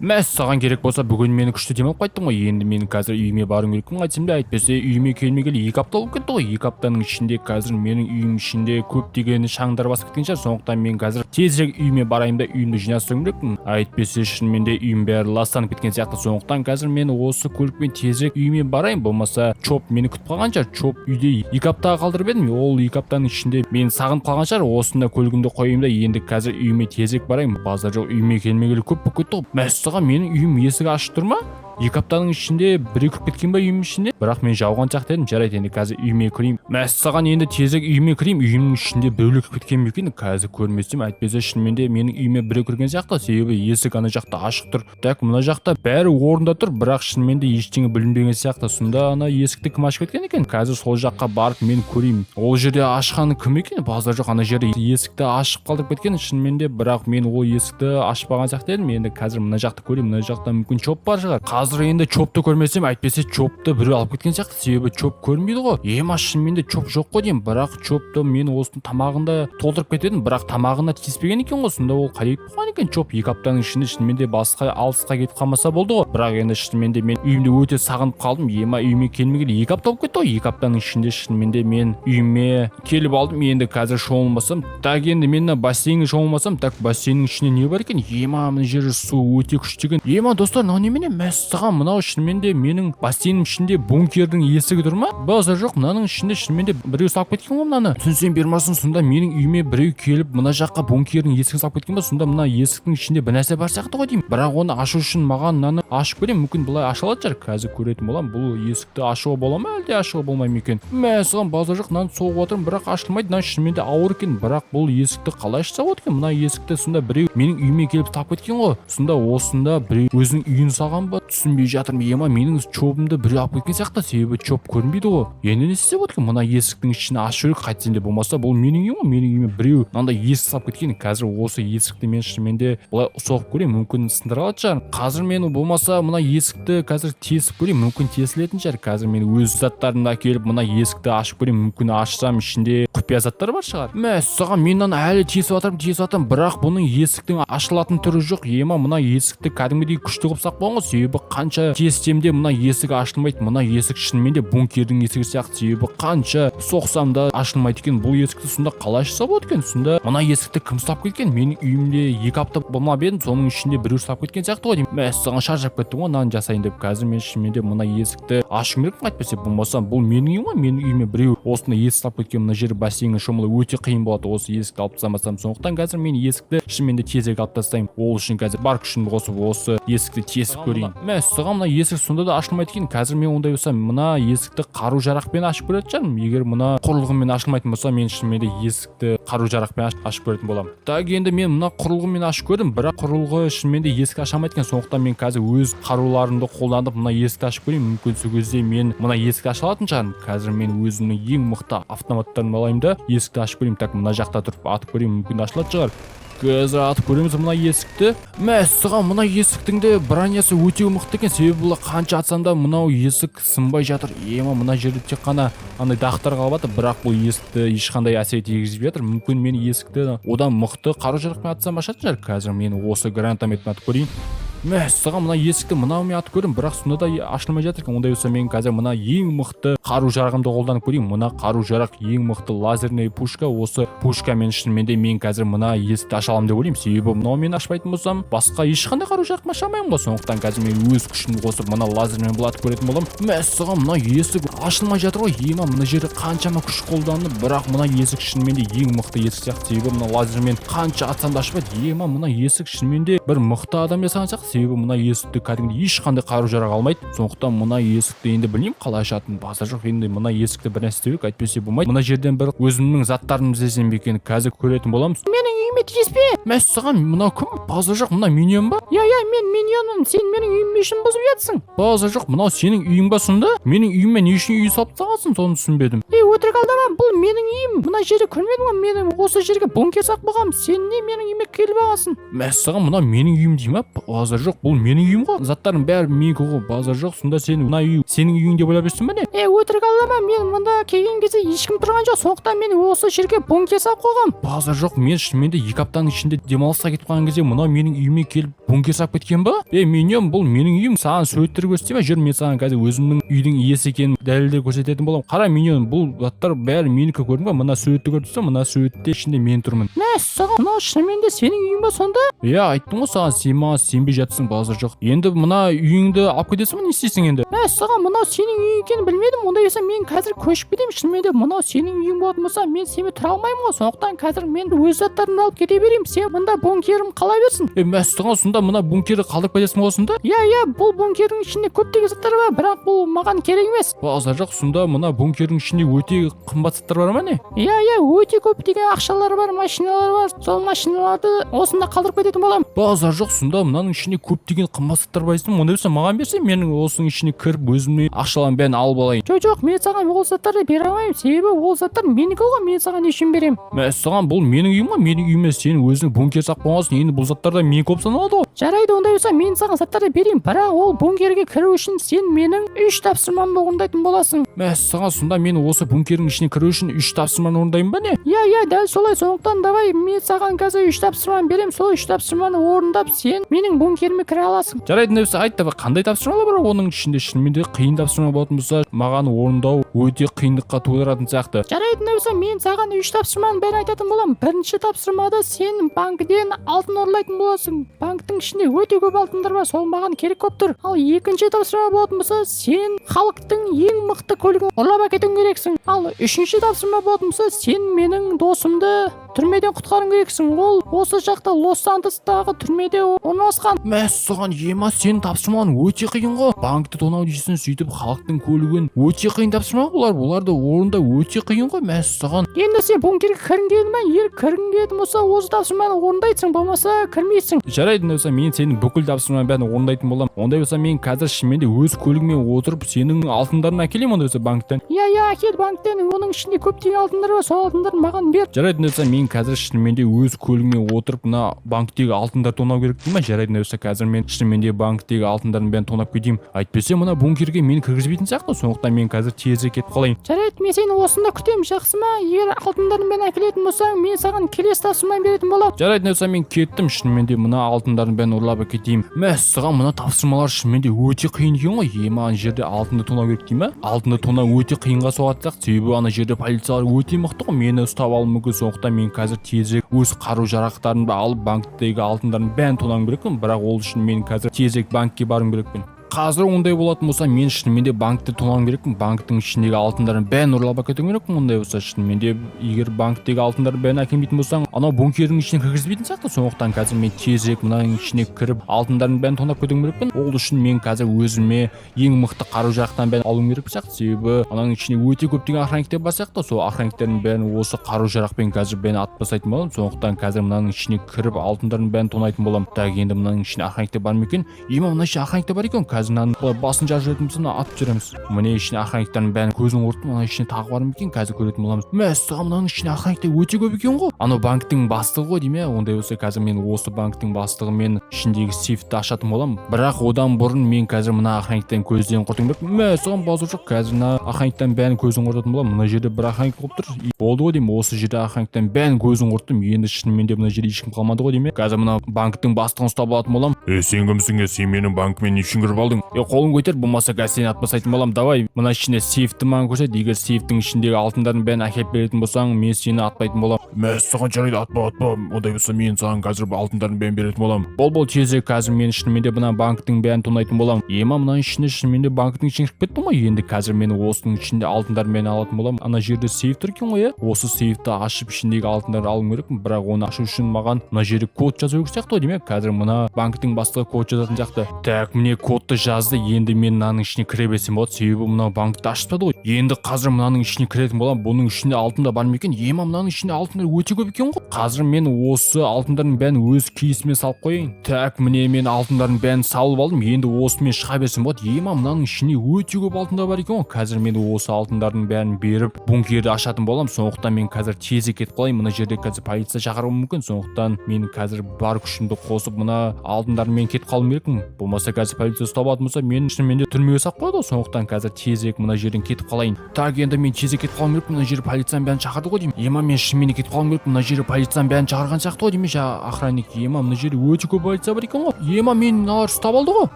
Мәссаған, керек болса, бүгін мен күшті демалып қайттым ғой. Енді мен қазір үйіме баруым керекпін қайтсем де. Әйтпесе үйіме келмегелі 2 апта болып кетті ғой. 2 аптаның ішінде қазір менің үйім ішінде көптеген шаңдар басып кеткен шығар. Сондықтан мен қазір тезірек үйіме барайын да, үйімді жинастыруым керекпін. Әйтпесе шынымен де үйім бәрі ластанып кеткен сияқты. Сондықтан қазір мен осы көлікпен тезірек үйіме барайын, болмаса Чоп мені күтіп қалған шығар. Чоп үйде 2 аптаға қалдырып едім, ол 2 аптаның ішінде мені сағынып қалған шығар. Осында көлігімді қояйын да, енді қазір үйіме тезірек барайын. Базар жоқ, үйіме келмегелі көп болып кетті ғой. Мәссаған, менің үйім есігі ашық тұр ма? 2 аптаның ішінде біреу кіріп кеткен ба үйімнің ішіне? Бірақ мен жауған сияқты едім. Жарайды, енді қазір үйіме кірейін. Мәссаған, енді тезірек үйіме кірейін. Үйімнің ішінде біреулер кіріп кеткен бе екен? Қазір көрмесем. Әйтпесе шынымен де менің үйіме біреу кірген сияқты, себебі есік ана жақта ашық тұр. Так, мына жақта бәрі орнында тұр, бірақ шынымен де ештеңе бүлінбеген сияқты. Сонда ана есікті кім ашып кеткен екен? Қазір сол жаққа барып мен көрейін, ол жерде ашқан кім екен. Базар жоқ, ана жерде есікті ашып қалдырып кеткен шынымен де, бірақ мен ол есікті ашпаған сияқты едім. Енді қазір мына жақты көрейін. Мына жақта мүмкін Чоп бар шығар. Қазір енді Чопты көрмесем, әйтпесе Чопты біреу алып кеткен сияқты, себебі Чоп көрінбейді ғой. Ема, шынымен де Чоп жоқ қой деймін, бірақ Чопты мен осының тамағында толтырып кетедім, бірақ тамағына тиіспеген екен ғой. Сонда ол қайда кетіп қалған екен, Чоп? 2 аптаның ішінде шынымен де басқа алысқа кетіп қалмаса болды ғой. Бірақ енді шынымен де мен үйімді өте сағынып қалдым. Ема, үйіме келмегелі 2 апта болып кетті ғой. 2 аптаның ішінде шынымен де мен үйіме келіп алдым. Енді қазір шомылмасам. Так, енді мен мына бассейнге шомылмасам. Так, бассейннің ішінде не бар екен? Ема, мына жерде су өте күшті екен. Ема, достар, мынау немене? Мәссаған, мынау шынымен де менің бассейннің ішінде бункердің есігі тұр ма? Базар жоқ, мынаның ішінде шынымен де біреу салып кеткен ғой мынаны. Түсінсем бермасын. Сонда менің үйіме біреу келіп, мына жаққа бункердің есігін салып кеткен ба? Сонда мына есіктің ішінде бір нәрсе бар сияқты ғой деймін, бірақ оны ашу үшін маған мынаны ашып көрейін. Мүмкін, былай ашылатын шығар. Қазір көретін боламын, бұл есікті ашуға бола ма, әлде ашуға болмай ма екен. Мәссаған, базар жоқ, мынаны соғып жатырмын, бірақ ашылмайды. Мына шынымен де ауыр екен. Бірақ бұл есікті қалай ашса болады екен, мына есікті? Сонда біреу менің үйіме келіп тап кеткен ғой. Сонда осында біреу өзінің үйін салған ба? Түсінбей жатырмын. Ема, менің Чобымды біреу алып кеткен сияқты, себебі Чоп көрінбейді ғой. Енді не істесе болады екен? Мына есіктің ішін ашып жіберейік қайтсем де. Болмаса бұл менің үйім ғой, менің үйіме біреу мынандай есік салып кеткен. Қазір осы есікті мен шынымен де былай соғып көрейін, мүмкін сындыра алатын шығармын. Қазір мен болмаса мына есікті қазір тесіп көрейін, мүмкін тесілетін шығар. Қазір мен өз заттарымды әкеліп, мына есікті ашып көрейін. Мүмкін, ашсам, ішінде құпия заттар бар шығар. Мәссаған, мен мынаны әлі тесіп жатырмын, тесіп жатырмын, бірақ бұның есіктің ашылатын түрі жоқ. Ема, мына есікті кәдімгідей күшті қылып салып қойған ғой, себебі қанша тессем де, мына есік ашылмайды. Мына есік шынымен де бункердің есігі сияқты, себебі қанша соқсам да, ашылмайды екен бұл есікті. Сонда қалай ашса болады екен? Сонда мына есікті кім ұстап кеткен? Менің үйімде 2 апта болмап едім, соның ішінде біреу ұстап кеткен сияқты ғой деймін. Мәссаған, шаршап кеттім ғой мынаны жасайын деп. Қазір мен шынымен де мына есікті ашуым керек, әйтпесе болмаса бұл менің үйім ғой, менің үйіме біреу осындай есік салып кеткен. Мына жер бассейнге шомылу өте қиын болады осы есікті алып тастамасам. Сондықтан қазір мен есікті шынымен де тезірек алып тастаймын. Ол үшін қазір бар күшімді қосып, осы есікті тесіп көрейін. Мәссаған, мына есік сонда да ашылмайды екен. Қазір мен ондай болса мына есікті қару жарақпен ашып көретін шығармын. Егер мына құрылғымен ашылмайтын болса, мен шынымен де есікті қару жарақпен ашып көретін боламын. Так, енді мен мына құрылғымен ашып көрдім, бірақ құрылғы шынымен де есік аша алмайды екен. Сондықтан мен қазір өз қаруларымды қолданып, мына есікті ашып көрейін. Мүмкін, сол кезде мен мына есікті аша алатын шығармын. Қазір мен өзімнің ең мықты автоматтарымды алайын да, есікті ашып көрейін. Так, мына жақта тұрып атып көрейін, мүмкін, ашылатын шығар. Қазір атып көреміз мына есікті. Мәссаған, мына есіктің де бронясы өте мықты екен, себебі бұл қанша атсам да, мынау есік сынбай жатыр. Ема, мына жерде тек қана андай дақтар қалып жатыр, бірақ бұл есікті ешқандай әсер тигізбей жатыр. Мүмкін, мен есікті одан мықты қару жарақпен атсам, ашатын шығар. Қазір мен осы гранатометпен атып көрейін. Мәссаған, мына есікті мынаумен атып көрдім, бірақ сонда да ашылмай жатыр екен. Ондай болса, мен қазір мына ең мықты қару жарағымды қолданып көрейін. Мына қару жарақ ең мықты лазерный пушка. Осы пушкамен шынымен де мен қазір мына есікті аша аламын деп ойлаймын, себебі мынаумен ашпайтын болсам, басқа ешқандай қару жарақпен аша алмаймын ғой. Сондықтан қазір мен өз күшімді қосып, мына лазермен бұл атып көретін боламын. Мәссаған, мына есік ашылмай жатыр ғой. Ема, мына жерде қаншама күш қолданып, бірақ мына есік шынымен де ең мықты есік сияқты, себебі мына лазермен қанша атсам да, ашпайды. Ема, мына есік шынымен де бір мықты адам жасаған сияқты, себебі мына есікті кәдімгідей ешқандай қару жарақ алмайды. Сондықтан мына есікті енді білмеймін қалай ашатынын. Базар жоқ, енді мына есікті бір нәрсе істеу керек, әйтпесе болмайды. Мына жерден бір өзімнің заттарымды іздесем бе екен? Қазір көретін боламыз. Менің үйіме тиіспе! Мәссаған, мынау кім? Базар жоқ, мына Миньон ба? Иә, мен Миньонмын. Сен менің үйімді не үшін бұзып жатсың? Базар жоқ, мынау сенің үйің ба? Сонда менің үйіме не үшін үй салып тастағансың, соны түсінбедім. Ей, өтірік алдама, бұл менің үйім. Мына жерді көрмедің ба? Менің осы жерге бункер салып қойғанмын. Сен не менің үйіме келіп алғансың? Мәссаған, мынау менің үйім дей ма? Базар жоқ, бұл менің үйім ғой, заттардың бәрі менікі ғой. Базар жоқ, сонда сен мына үй сенің үйің деп ойлап жүрсің ба, не? Ей, өтірік алдама, мен мында келген кезде ешкім тұрған жоқ, сондықтан мен осы жерге бункер салып қойғанмын. Базар жоқ, мен шынымен де 2 аптаның ішінде демалысқа кетіп қалған кезде мынау менің үйіме келіп Бункер салып кеткен ба? Е, Миньон, бұл менің үйім. Саған суреттер көрсетейін ба? Жүр, мен саған қазір өзімнің үйдің иесі екенін дәлелдеп көрсететін боламын. Қара, Миньон, бұл заттар бәрі менікі, көрдің ба? Мына суретті көріп тұрсың, мына суретте ішінде мен тұрмын. Мәссаған, мынау шынымен де сенің үйің ба сонда? Иә, айттым ғой саған, сен маған сенбей жатсың, базар жоқ. Енді мына үйіңді алып кетесің ба, не істейсің енді? Мәссаған, мынау сенің үйің екенін білмедім. Ондай болса, мен қазір көшіп кетемін. Шынымен де мынау сенің үйің болатын болса, мен сенімен тұра алмаймын ғой. Сондықтан қазір мен өз заттарымды алып кете берейін, сен мында бункерім қала берсін. Е, мәссаған, сонда мына бункерді қалдырып кетесің ғой сонда? Иә, бұл бункердің ішінде көптеген заттар бар, бірақ бұл маған керек емес. Базар жоқ, сонда мына бункердің ішінде өте қымбат заттар бар ма, не? Иә, өте көптеген ақшалар бар, машиналар бар. Сол машиналарды осында қалдырып кететін боламын. Базар жоқ, сонда мынаның ішінде көптеген қымбат заттар бар дейсің. Ондай болса, маған берсе, мен осының ішіне кіріп, өзімнің ақшаларымның бәрін алып алайын. Жоқ, мен саған ол заттарды бере алмаймын, себебі ол заттар менікі ғой. Мен саған не үшін беремін? Мәссаған, бұл менің үйім ғой. Менің үйіме сен өзің бункер салып қойғансың. Енді бұл заттар да менікі болып саналады ғой. Жарайды, ондай болса, мен саған заттарды берейін, бірақ ол бункерге кіру үшін сен менің үш тапсырмамды орындайтын боласың. Мәссаған, сонда мен осы бункердің ішіне кіру үшін үш тапсырманы орындаймын ба, не? Иә, дәл солай. Сондықтан давай, мен саған қазір үш тапсырманы беремін. Сол үш тапсырманы орындап, сен менің бункеріме кіре аласың. Жарайды, ондай болса, айт давай, қандай тапсырмалар бар оның ішінде? Шынымен де қиын тапсырма болатын болса, маған орындау өте қиындыққа тудыратын сияқты. Жарайды, ондай болса, мен саған үш тапсырманың бәрін айтатын боламын. Бірінші тапсырмада сен банкіден алтын ұрлайтын боласың. Банктің ішінде өте көп алтындар бар, сол маған керек болып тұр. Ал екінші тапсырма болатын болса, сен халықтың ең мықты көлігін ұрлап әкетуің керексің. Ал үшінші тапсырма болатын болса, сен менің досымды түрмеден құтқаруың керексің. Ол осы жақта, Лос Сантостағы түрмеде орналасқан. Мәссаған, ема, сенің тапсырмаң өте қиын ғой. Банкті тонау дейсің, сөйтіп халықтың көлігін. Өте қиын тапсырма бұлар. Бұларды орындау өте қиын ғой, мәссаған. Енді сен бункерге кіргің келді ма? Егер кіргің келетін болса, осы тапсырманы орындайсың, болмаса кірмейсің. Жарайды, ондай болса, мен сенің бүкіл тапсырманың бәрін орындайтын боламын. Ондай болса, мен қазір шынымен де өз көлігіме отырып, сенің алтындарыңды әкелемін ондай болса банктен. Иә, әкел банктен. Оның ішінде көптеген алтындар бар, сол алтындарды маған бер. Жарайды, ондай болса, мен қазір шынымен де өз көлігіме отырып, мына банктегі алтындарды тонау керек дей ма? Жарайды, ондай болса, қазір мен шынымен де банктегі алтындардың бәрін тонап кетейін. Әйтпесе мына бункерге мені кіргізбейтін сияқты, сондықтан мен қазір тезірек кетіп қалайын. Жарайды, мен сені осында күтемін, жақсы ма? Егер алтындарын бәрін әкелетін болсаң, мен саған келесі тапсырманы беретін боламын. Жарайды, ондай болса, мен кеттім. Шынымен де мына алтындардың бәрін ұрлап әкетейін. Мәссаған, мына тапсырмалар шынымен де өте қиын екен ғой. Ема, ана жерде алтынды тонау керек дей ма? Алтынды тонау өте қиынға соғатын сияқты, себебі ана жерде полициялар өте мықты ғой, мені ұстап алуы мүмкін. Сондықтан мен қазір тезірек өз қару жарақтарымды алып, банктегі алтындардың бәрін тонауым керекпін. Бірақ ол үшін мен қазір тезірек банкке баруым керекпін. Қазір ондай болатын болса, мен шынымен де банкті тонауым керекпін. Банктің ішіндегі алтындардың бәрін ұрлап әкетуім керекпін. Ондай болса, шынымен де егер банктегі алтындардың бәрін әкелмейтін болсаң, анау бункердің ішіне кіргізбейтін сияқты. Сондықтан қазір мен тезірек мынаның ішіне кіріп, алтындардың бәрін тонап кетуім керекпін. Ол үшін мен қазір өзіме ең мықты қару жарақтан бәрін алуым керек сияқты, себебі ананың ішінде өте көптеген охранниктер бар сияқты. Сол охранниктердің бәрін осы қару жарақпен қазір бәрін атып тастайтын боламын. Сондықтан қазір мынаның ішіне кіріп, алтындардың бәрін тонайтын боламын. Так, енді мынаның ішінде охранниктер бар ма екен? Ема, мына ішінде охранниктер бар екен. Қазір мынаның былай басын жарып жіберетін болсам, мына атып жібереміз. Міне, ішіне охранниктердің бәрін көзін құрттым. Мына ішінде тағы бар ма екен, қазір көретін боламыз. Мәссаған, мынаның ішінде охранниктер өте көп екен ғой. Анау банктің бастығы ғой деймін, иә. Ондай болса, қазір мен осы банктің бастығымен ішіндегі сейфті ашатын боламын. Бірақ одан бұрын мен қазір мына охранниктердің көздерін құртуым керек. Мәссаған, базар жоқ, қазір мына охранниктің бәрін көзін құртатын боламын. Мына жерде бір охранник болып тұр. И болды ғой деймін, осы жерде охранниктің бәрін көзін құрттым. Енді шынымен де мына жерде ешкім қалмады ғой деймін. Қазір мына банктің бастығын ұстап алатын боламын. Е, сен кімсің, е? Сен менің банкіме не үшін кіріп алдың? Е, қолын көтер, болмаса қазір сені атып тастайтын боламын. Давай, мына ішіне сейфті маған көрсет. Егер сейфтің ішіндегі алтындардың бәрін әкеліп беретін болсаң, мен сені атпайтын боламын. Мәссаған, жарайды, атпа, атпа. Ондай болса, мен саған қазір алтындардың бәрін беретін боламын. Бол, бол, тезірек. Қазір мен шынымен де мына банктің бәрін тонайтын боламын. Ема, мынаның ішінде шынымен де банктің ішіне кіріп кеттім ғой. Енді қазір мен осының ішінде алтындардың бәрін алатын боламын. Ана жерде сейф тұр екен ғой, иә. Осы сейфті ашып, ішіндегі алтындарды алуым керекпін. Бірақ оны ашу үшін маған мына жерде код жазу керек сияқты ғой деймін, иә. Қазір мына банктің бастығы код жазатын сияқты. Так, міне, кодты жазды. Енді мен мынаның ішіне кіре берсем болады, себебі мынау банкті ашып тастады ғой. Енді қазір мынаның ішіне кіретін боламын. Бұның ішінде алтын да бар ма екен? Ема, мынаның ішінде алтындар өте көп екен ғой. Қазір мен осы алтындардың бәрін өз кейсіме салып қояйын. Так, міне, мен алтындардың бәрін салып алдым. Енді осымен шыға берсем болады. Ема, мынаның ішінде өте көп алтындар бар екен ғой. Қазір мен осы алтындардың бәрін беріп, бункерді ашатын боламын. Сондықтан мен қазір тезірек кетіп қалайын. Мына жерде қазір полиция шақыруы мүмкін. Сондықтан мен қазір бар күшімді қосып, мына алтындармен кетіп қалуым керекпін. Болмаса қазір полиция ұстап ұстап алатын болса, мені шынымен де түрмеге салып қояды ғой. Сондықтан қазір тезірек мына жерден кетіп қалайын. Так, енді мен тезірек кетіп қалуым керек. Мына жерде полицияның бәрін шақырды ғой деймін. Ема, мен шынымен де кетіп қалуым керек. Мына жерде полицияның бәрін шақырған сияқты ғой деймін, жаңа охранник. Ема, мына жерде өте көп полиция бар екен ғой. Ема, мені мыналар ұстап алды ғой.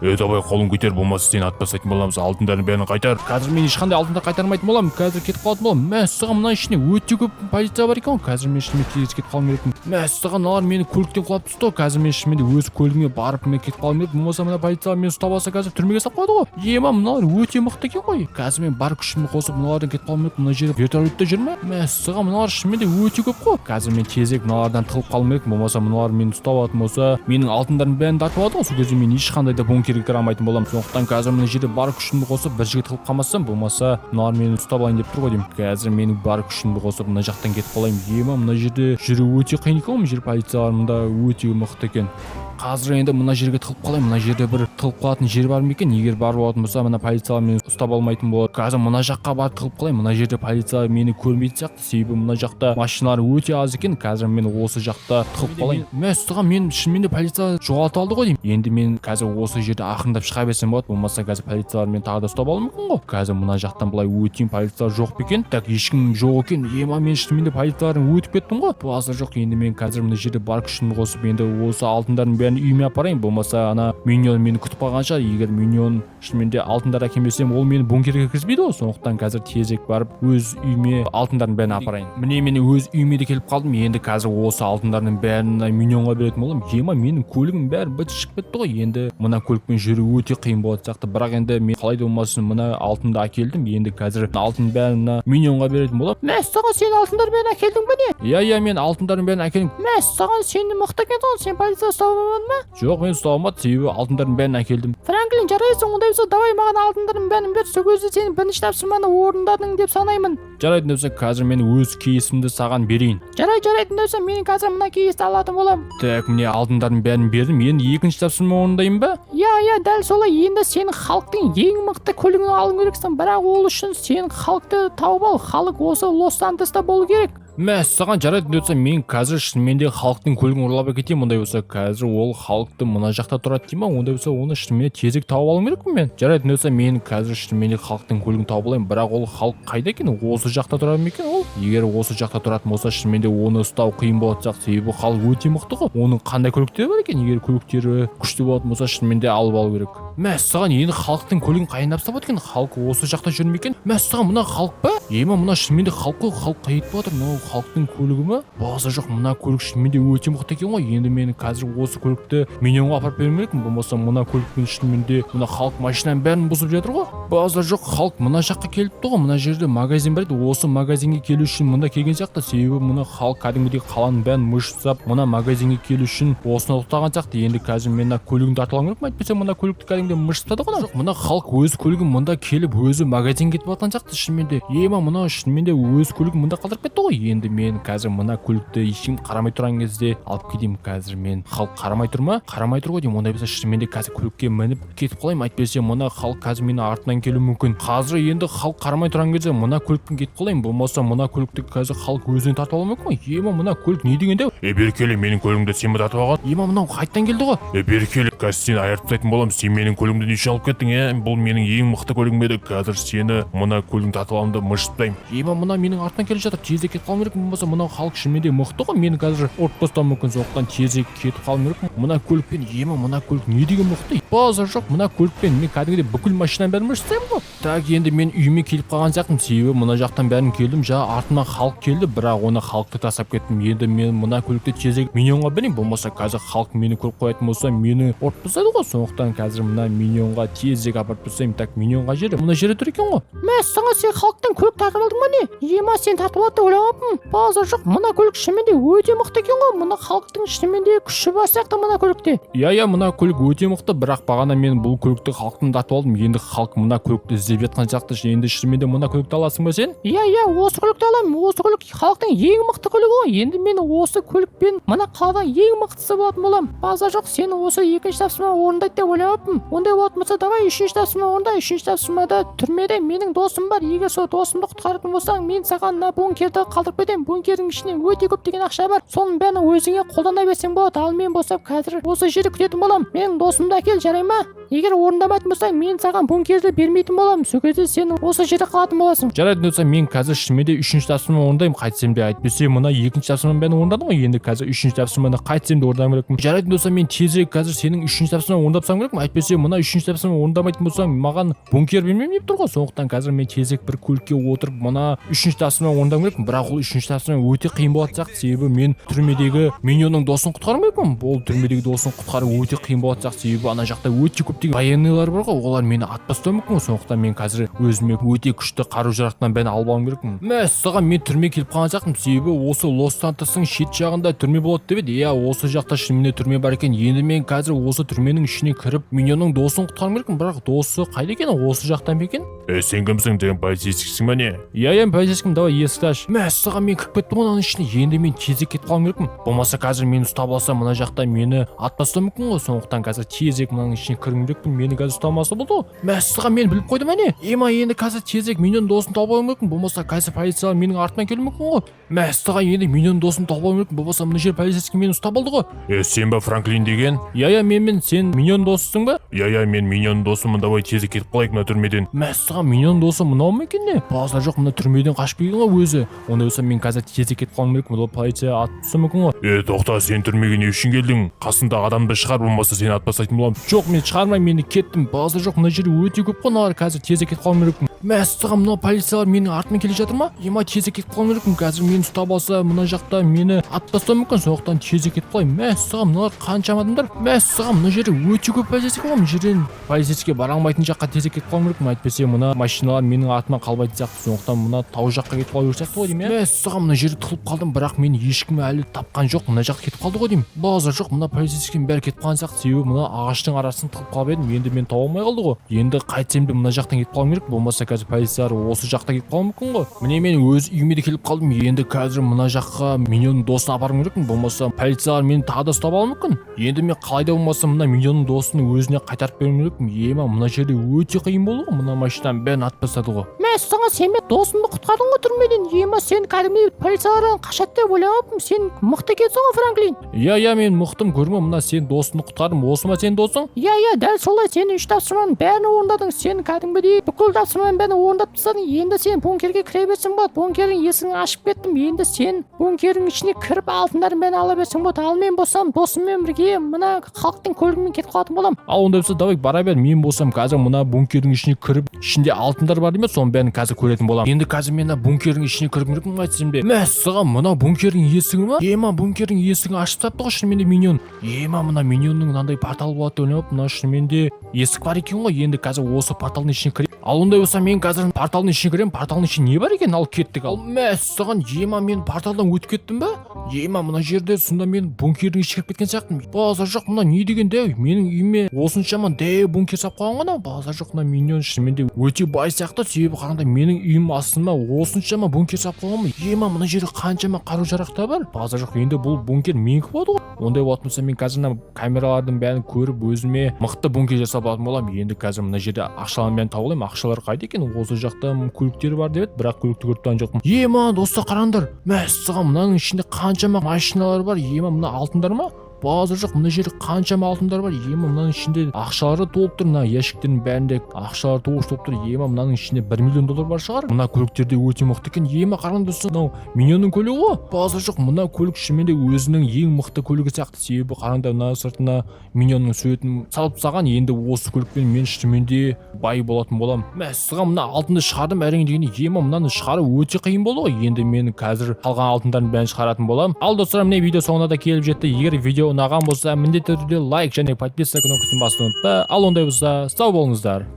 Е, давай, қолың көтер, болмаса сені атып тастайтын боламыз. Алтындардың бәрін қайтар. Қазір мен ешқандай алтынды қайтармайтын боламын, қазір кетіп қалатын боламын. Мәссаған, мына ішінде өте көп полиция бар екен ғой. Қазір мен шынымен тез кетіп қалуым керекпін. Мәссаған, мыналар мені көліктен құлап түсті ғой. Қазір мен шынымен де өз көлігіме барып, мен кетіп қалуым керек. Болмаса мына полициялар мені ұстап алса, қазір түрмеге салып қояды ғой. Ема, мыналар өте мықты екен ғой. Қазір мен бар күшімді қосып, мыналардан кетіп қалуым керек. Мына жерде вертолетте жүр ме? Мәссаған, мыналар шынымен де өте көп қой. Қазір мен тезірек мыналардан тығылып қалуым керек. Болмаса мыналар мені ұстап алатын болса, менің алтындарымның бәрін тартып алады ғой. Сол кезде мен ешқандай да бункерге кіре алмайтын боламын. Сондықтан қазір мына жерде бар күшімді қосып, бір жерге тығылып қалмасам, болмаса мыналар мені ұстап алайын деп тұр ғой деймін. Қазір менің бар күшімді қосып, мына жақтан кетіп қалайын. Ема, мына жерде жүру өте қиын екен ғой. Мына жер полициялар мында өте мықты екен. Қазір енді мына жерге тығылып қалайын. Мына жерде бір тығылып қалатын жер бар ма екен? Егер бар болатын болса, мына полициялар мені ұстап алмайтын болады. Қазір мына жаққа барып тығылып қалайын. Мына жерде полиция мені көрмейтін сияқты, себебі мына жақта машиналар өте аз екен. Қазір мен осы жақта тығылып қалайын. Мәссаған, мен шынымен де полиция жоғалтып алды ғой деймін. Енді мен қазір осы жерде ақырындап шыға берсем болады. Болмаса қазір полициялар мені тағы да ұстап алуы мүмкін ғой. Қазір мына жақтан былай өтейін, полициялар жоқ па екен? Так, ешкім жоқ екен. Ема, мен шынымен де полициялардан өтіп кеттім ғой. Базар жоқ. Енді мен қазір мына жерде бар күшімді қосып, енді осы алтындардың бәрін үйіме апарайын. Болмаса ана миньон мені күтіп қалған шығар. Егер миньон шынымен де алтындар әкелмесем, ол мені бункерге кіргізбейді ғой. Сондықтан қазір тезірек барып, өз үйіме алтындардың бәрін апарайын. Міне, мен өз үйіме де келіп қалдым. Енді қазір осы алтындардың бәрін мына миньонға беретін боламын. Ема, менің көлігім бәрі быт шығып кетті ғой. Енді мына көлікпен жүру өте қиын болатын сияқты. Бірақ енді мен қалай да болмасын мына алтынды әкелдім. Енді қазір алтын бәрін мына миньонға беретін боламын. Мәссаған, сен алтындар бәрін әкелдің бе, не? Иә, иә, мен алтындардың бәрін әкелдім. Мәссаған, сен мықты екенсің ғой. Сен полиция ұстап алмадың ба? Жоқ, мен ұстап алмады, себебі алтындардың бәрін әкелдім. Франклин, жарайсың. Ондай болса, давай, маған алтындардың бәрін бер. Сол кезде сен бірінші тапсырманы орындадың деп санаймын. Жарайды болса, қазір мен өз кейсімді саған берейін. Жарайды болса, мен қазір мына кейсті алатын боламын. Так, міне, алтындардың бәрін бердім. Енді екінші тапсырма орындайын ба? Иә, дәл солай. Енді сен халықтың ең мықты көлігін алу керексің. Бірақ ол үшін сен халықты тауып ал. Халық осы Лос Сантоста болу керек. Мәссаған, жарайды болса, мен қазір шынымен де халықтың көлігін ұрлап әкетемін. Ондай болса, қазір ол халықты мына жақта тұрады дей ма? Ондай болса, оны шынымен де тезірек тауып алуым керекпін мен. Жарайды болса, мен қазір шынымен де халықтың көлігін тауып алайын. Бірақ ол халық қайда екен? Осы жақта тұрады ма екен ол? Егер осы жақта тұратын болса, шынымен де оны ұстау қиын болатын сияқты, себебі халық өте мықты ғой. Оның қандай көліктері бар екен? Егер көліктері күшті болатын болса, шынымен де алып алу керек. Мәссаған, енді халықтың көлігін қайдан тапса болады екен? Халық осы жақта жүр ме екен? Мәссаған, мына халық па? Ема, мына шынымен де халық қой. Халық қайда кетіп жатыр? Мынау халықтың көлігі ма? Базар жоқ, мына көлік шынымен де өте мықты екен ғой. Енді мен қазір осы көлікті миньонға апарып беруім керекпін. Болмаса мына көлікпен шынымен де мына халық машинаның бәрін бұзып жатыр ғой. Базар жоқ, халық мына жаққа келіпті ғой. Мына жерде магазин бар еді. Осы магазинге келу үшін мында келген сияқты, себебі мына халық кәдімгідей қаланың бәрін мыжып, мына магазинге келу үшін осыны тоқтаған сияқты. Енді қазір мен мына көлігімді тартып алуым керекпін, әйтпесе мына көлікті кәдімгідей мыжып тастады ғой. Жоқ, мына халық өз көлігін мында келіп, өзі магазинге кетіп жатқан сияқты шынымен де. Ема, мынау шынымен де өз көлігін мында қалдырып кетті ғой. Енді мен қазір мына көлікті ешкім қарамай тұрған кезде алып кетейін. Қазір мен халық қарамай тұр ма? Қарамай тұр ғой деймін. Ондай болса, шынымен де қазір көлікке мініп кетіп қалайын, әйтпесе мына халық қазір менің артынан келуі мүмкін. Қазір енді халық қарамай тұрған кезде мына көлікпен кетіп қалайын. Болмаса мына көлікті қазір халық өзінен тартып алуы мүмкін ғой. Ема, мына көлік не дегенде? Е, бері кел, менің көлігімді сен бе тартып алған? Ема, мынау қайтадан келді ғой. Е, бері кел, қазір сені айырып тастайтын боламын. Сен менің көлігімді не үшін алып кеттің, е? Бұл менің ең мықты көлігім еді. Қазір сені мына көлігімді тартып аламын да мыжып тастаймын. Ема, мына менің артынан келе жатыр. Тезірек кетіп қалуым керек. Болмаса мынау халық шынымен де мықты ғой, мені қазір ұрып тастауы мүмкін. Сондықтан тезірек кетіп қалуым керек мына көлікпен. Ема, мына көлік не деген мықты? Базар жоқ, мына көлікпен мен кәдімгідей бүкіл машинаның бәрін мыжып тастаймын ғой. Так, енді мен үйіме келіп қалған сияқтымын, себебі мына жақтан бәрін келдім. Жаңа артымнан халық келді, бірақ оны халықты тастап кеттім. Енді мен мына көлікті тезірек миньонға берейін. Болмаса қазір халық мені көріп қоятын болса, мені ұрып тастайды ғой. Сондықтан қазір мына миньонға тезірек апарып тастаймын. Так, миньон қай жерде? Мына жерде тұр екен ғой. Мәссаған, сен халықтан көлік тартып алдың ба, не? Ема, сен тартып алады деп ойламаппын. Базар жоқ, мына көлік шынымен де өте мықты екен ғой. Мына халықтың шынымен де күші бар сияқты мына көлікте. Иә, мына көлік өте мықты, бірақ бағана мен бұл көлікті халықтан тартып алдым. Енді халық мына көлікті іздеп жатқан сияқты. Енді шынымен де мына көлікті аласың ба сен? Иә, осы көлікті аламын. Осы көлік халықтың ең мықты көлігі ғой. Енді мен осы көлікпен мына қаладан ең мықтысы болатын боламын. Базар жоқ, сен осы екінші тапсырма орындайды деп ойламаппын. Ондай болатын болса, давай, үшінші тапсырма орында. Үшінші тапсырмада түрмеде менің досым бар. Егер сол досымды құтқаратын болсаң, мен саған мына бункерді қалдырып кетемін. Бункердің ішінде өте көптеген ақша бар. Соның бәрін өзіңе қолдана берсең болады. Ал мен болсам, қазір осы жерде күтетін боламын. Менің досымды әкел, жарай ма? Егер орындамайтын болсаң, мен саған бункерді бермейтін боламын. Сол кезде сен осы жерде қалатын боласың. Жарайды достар, мен қазір шынымен де үшінші тапсырманы орындаймын. Қайтсем де, әйтпесе мына екінші тапсырманың бәрін орындадым ғой. Енді қазір үшінші тапсырманы қайтсем де орындауым керекпін. Жарайды достар, мен тезірек қазір сенің үшінші тапсырманы орындап тастауым керекпін. Әйтпесе мына үшінші тапсырманы орындамайтын болсам, маған бункер бермеймін деп тұр ғой. Сондықтан қазір мен тезірек бір көлікке отырып, мына үшінші тапсырманы орындауым керекпін. Бірақ ол үшінші тапсырма өте қиын болатын сияқты, себебі мен түрмедегі миньонның досын құтқаруым керекпін. Ол түрмедегі досын құтқару өте қиын болатын сияқты, себебі ана жақта өте көптеген военныйлар бар ғой, олар мені атып тастауы мүмкін ғой. Сондықтан мен қазір өзіме өте күшті қару жарақтан бәрін алып алуым керекпін. Мәссаған, мен түрмеге келіп қалған сияқтымын, себебі осы Лос Сантостың шет жағында түрме болады деп еді. Иә, осы жақта шынымен де түрме бар екен. Енді мен қазір осы түрменің ішіне кіріп, миньонның досын құтқаруым керекпін. Бірақ досы қайда екен? Осы жақта ма екен? Е, сен кімсің? Сен полицейскийсің ба, не? Иә, иә, полицейскиймін. Давай, есікті аш. Мәссаған, мен кіріп кеттім ғой мынаның ішіне. Енді мен тезірек кетіп қалуым керекпін, болмаса қазір мені ұстап алса, мына жақта мені атып тастауы мүмкін ғой. Сондықтан қазір тезірек мынаның ішіне кіруім керекпін. Мені қазір ұстамаса болды ғой. Мәссаған, мені біліп қойды ма, не? Ема, енді қазір тезірек миньон досын тауып алуым керекпін, болмаса қазір полициялар менің артымнан келуі мүмкін ғой. Мәссаған, енді миньон досын тауып алуым керекпін, болмаса мына жер полицейский мені ұстап алды ғой. Е, сен ба Франклин деген? Иә, иә, менмін. Сен миньон досысың ба? Иә, иә, мен миньон досымын. Давай, тезірек кетіп қалайық мына түрмеден. Мәссаған, миньон досы мынау ма екен, не? Базар жоқ, мына түрмеден қашып келген ғой өзі. Ондай болса, мен қазір тезірек кетіп қалуым керекпін, ол полиция атып тастауы мүмкін ғой. Е, тоқта, сен түрмеге не үшін келдің? Қасындағы адамды шығар, болмаса сені атып тастайтын боламын. Жоқ, мен шығармаймын, мен кеттім. Базар жоқ, мына жерде өте көп қой мыналар. Қазір тезірек кетіп қалуым керекпін. Мәссаған, мына полициялар менің артымнан келе жатыр ма? Ема, тезірек кетіп қалуым керекпін. Қазір мені ұстап алса, мына жақта мені атып тастауы мүмкін. Сондықтан тезірек кетіп қалайын. Мәссаған, мыналар қаншама адамдар. Мәссаған, мына жерде өте көп полицейский ғой. Мына жерден полицейский бара алмайтын жаққа тезірек кетіп қалуым керекпін. Әйтпесе мына машиналар менің артымнан қалмайтын сияқты. Сондықтан мына тау жаққа кетіп қалу керек сияқты ғой деймін, иә. Мәссаған, мына жерде тығылып қалдым, бірақ мені ешкім әлі тапқан жоқ. Мына жаққа кетіп қалды ғой деймін. Базар жоқ, мына полицейскийдің бәрі кетіп қалған сияқты, себебі мына ағаштың арасын тығылып қалып едім. Енді мені таба алмай қалды ғой. Енді қайтсем де мына жақтан кетіп қалуым керек, болмаса қазір полициялар осы жақта кетіп қалуы мүмкін ғой. Міне, мен өз үйіме де келіп қалдым. Енді қазір мына жаққа миньонның досын апаруым керекпін, болмаса полициялар мені тағы да ұстап алуы мүмкін. Енді мен қалай да болмаса мына миньонның досын өзіне қайтарып беруім керекпін. Ема, мына жерде өте қиын болды ғой, мына машинаның бәрін атып тастады ғой. Мәссаған, сен мен досымды құтқардың ғой түрмеден. Ема, сен кәдімгідей полициялардан қашады деп ойламаппын. Сен мықты екенсің ғой, Франклин. Иә, иә, мен мықтым, көрме, мына сен досыңды құтқардым. Осы ма сенің досың? Иә, иә, дәл солай. Сен үш тапсырманың бәрін орындадың. Сен кәдімгідей бүкіл тапсырманың бәрін орындап тастадың. Енді сен бункерге кіре берсең болады. Бункердің есігін ашып кеттім. Енді сен бункердің ішіне кіріп, алтындардың бәрін ала берсең болады. Ал мен болсам, досыммен бірге мына халықтың көлігімен кетіп қалатын боламын. Ал ондай болса, давай, бара бер. Мен болсам қазір мына бункердің ішіне кіріп, ішінде алтындар бар емес, соның бәрін қазір көретін боламын. Енді қазір мен мына бункердің ішіне кіріп керекпін қайтсем де. Мәссаған, мынау бункердің есігі ма? Ема, бункердің есігін ашып тастапты ғой шынымен де миньон. Ема, мына миньонның мынандай портал болады деп ойламаппын. Мына шынымен де есік бар екен ғой. Енді қазір осы порталдың ішіне кіре. Ал ондай болса, мен қазір порталдың ішіне кіремін. Порталдың ішінде не бар екен? Ал кеттік. Ал мәссаған, ема, мен порталдан өтіп кеттім ба? Ема, мына жерде сонда мен бункердің ішіне кіріп кеткен сияқтымын. Базар жоқ, мына не деген дәу? Менің үйіме осыншама дәу бункер салып қойған ғой анау. Базар жоқ, мына миньон шынымен де өте бай сияқты, себебі қараңдар, менің үйім астыма осыншама бункер салып қойған ғой. Ема, мына жерде қаншама қару жарақ та бар. Базар жоқ, енді бұл бункер менікі болады ғой. Ондай болатын болса, мен қазір мына камералардың бәрін көріп, өзіме мықты бункер жасап алатын боламын. Енді қазір мына жерде ақшалардың бәрін тауып алайын. Ақшалар қайда екен? Осы жақта көліктер бар деп еді, бірақ көлікті көріп тұрған жоқпын. Ема, достар, қараңдар. Мәссаған, мынаның ішінде қаншама машиналар бар. Ема, мына алтындар ма? Базар жоқ, мына жерде қаншама алтындар бар. Ема, мынаның ішінде ақшалары толып тұр. Мына ящиктердің бәрінде ақшалар толып толып тұр. Ема, мынаның ішінде 1 миллион доллар бар шығар. Мына көліктер де өте мықты екен. Ема, қараңдар, достар, мынау миньонның көлігі ғой. Базар жоқ, мына көлік шынымен де өзінің ең мықты көлігі сияқты, себебі қараңдар, мына сыртына миньонның суретін салып тастаған. Енді осы көлікпен мен шынымен де бай болатын боламын. Мәссаған, мына алтынды шығардым әрең дегенде. Ема, мынаны шығару өте қиын болды ғой. Енді мен қазір қалған алтындардың бәрін шығаратын боламын. Ал достар, міне, видео соңына да келіп жетті. Егер видео ұнаған болса, міндетті түрде лайк және подписка кнопкасын басуды ұмытпа. Ал ондай болса, сау болыңыздар.